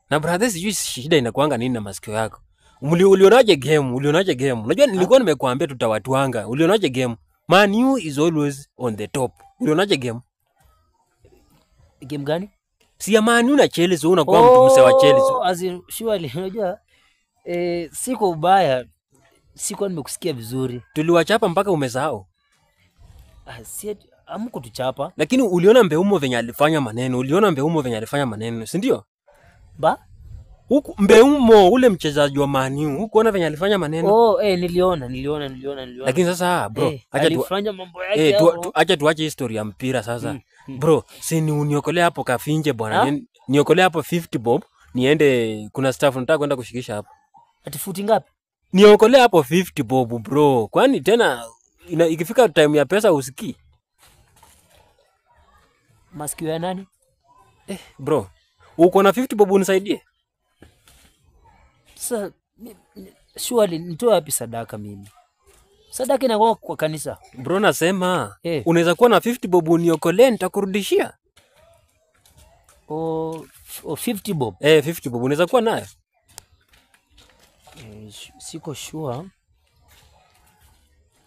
Na brother, sijui shida inakuanga nini na masikio yako. Ulionaje game? Ulionaje game? Unajua nilikuwa nimekuambia tutawatwanga. Ulionaje game? Man U is always on the top. Ulionaje game? Game gani? Si ya Man U na Chelsea, wewe unakuwa mtu mse wa Chelsea. As in, surely unajua siko ubaya, sikuwa nimekusikia vizuri. Tuliwachapa mpaka umesahau. Ah, si hamkutuchapa. Lakini uliona Mbeumo venye alifanya maneno, uliona Mbeumo venye alifanya maneno, si ndio? Ba? Huku Mbeumo ule mchezaji wa Man U, hukuona venye alifanya maneno. Oh, niliona, niliona, niliona, niliona. Lakini sasa bro, acha tu alifanya mambo yake hapo. Acha tuache history ya mpira sasa. Bro, si ni uniokolee hapo kafinje bwana. Ha? Niokolee hapo 50 bob, niende kuna staff nataka kwenda kushikisha hapo. Ati futi ngapi? Niokolee hapo 50 bob bro. Kwani tena ikifika time ya pesa usikii? Masikio ya nani? Bro, uko na 50 bob unisaidie? Sasa surely nitoe wapi sadaka mimi? Sadaka inakuwa kwa kanisa. Bro, nasema unaweza kuwa na 50 bob uniokolee, nitakurudishia. O 50 bob. 50 bob unaweza kuwa nayo? Siko sure.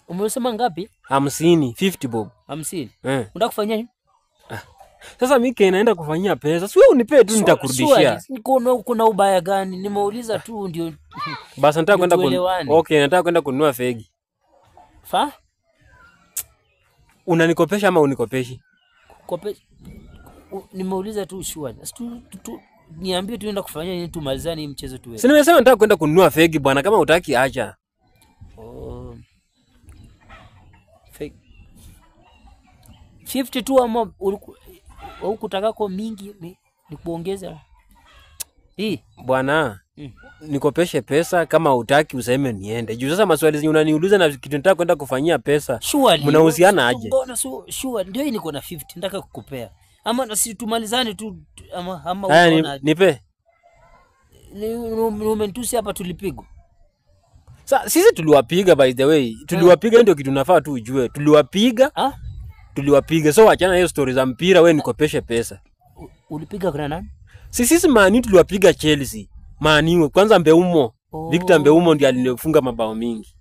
Umesema ngapi? 50, 50 bob. 50. Unataka kufanya nini? Sasa mimi naenda kufanyia pesa. Si wewe unipe tu nitakurudishia. Kuna ubaya gani? Nimeuliza tu ndio. Basi nataka kwenda Okay, nataka kwenda kununua fegi. Fa? Unanikopesha ama unikopeshi? Nimeuliza tu sure. Niambie tu naenda kufanya nini tumalizane hii mchezo tu wewe. Si nimesema nataka kwenda kununua fegi bwana, kama hutaki acha. Oh. Fegi. 50 tu ama hukutakako mingi ni kuongeza. Hii bwana, nikopeshe pesa kama hutaki useme niende. Juu sasa maswali zenye unaniuliza na kitu nataka kwenda kufanyia pesa. Mnahusiana aje? Mbona sure ndio hii niko na 50 nataka kukupea. Ama na si tumalizane tu ama unaona. Nipe. Umenitusi hapa tulipigwa. Sasa sisi tuliwapiga, by the way. Tuliwapiga ndio kitu nafaa tu ujue. Tuliwapiga. Tuliwapiga. So achana hiyo story za mpira, wewe nikopeshe pesa. Ulipiga kwa nani? Sisi Man U tuliwapiga Chelsea. Man U kwanza Mbeumo. Victor Mbeumo ndiye alifunga mabao mingi.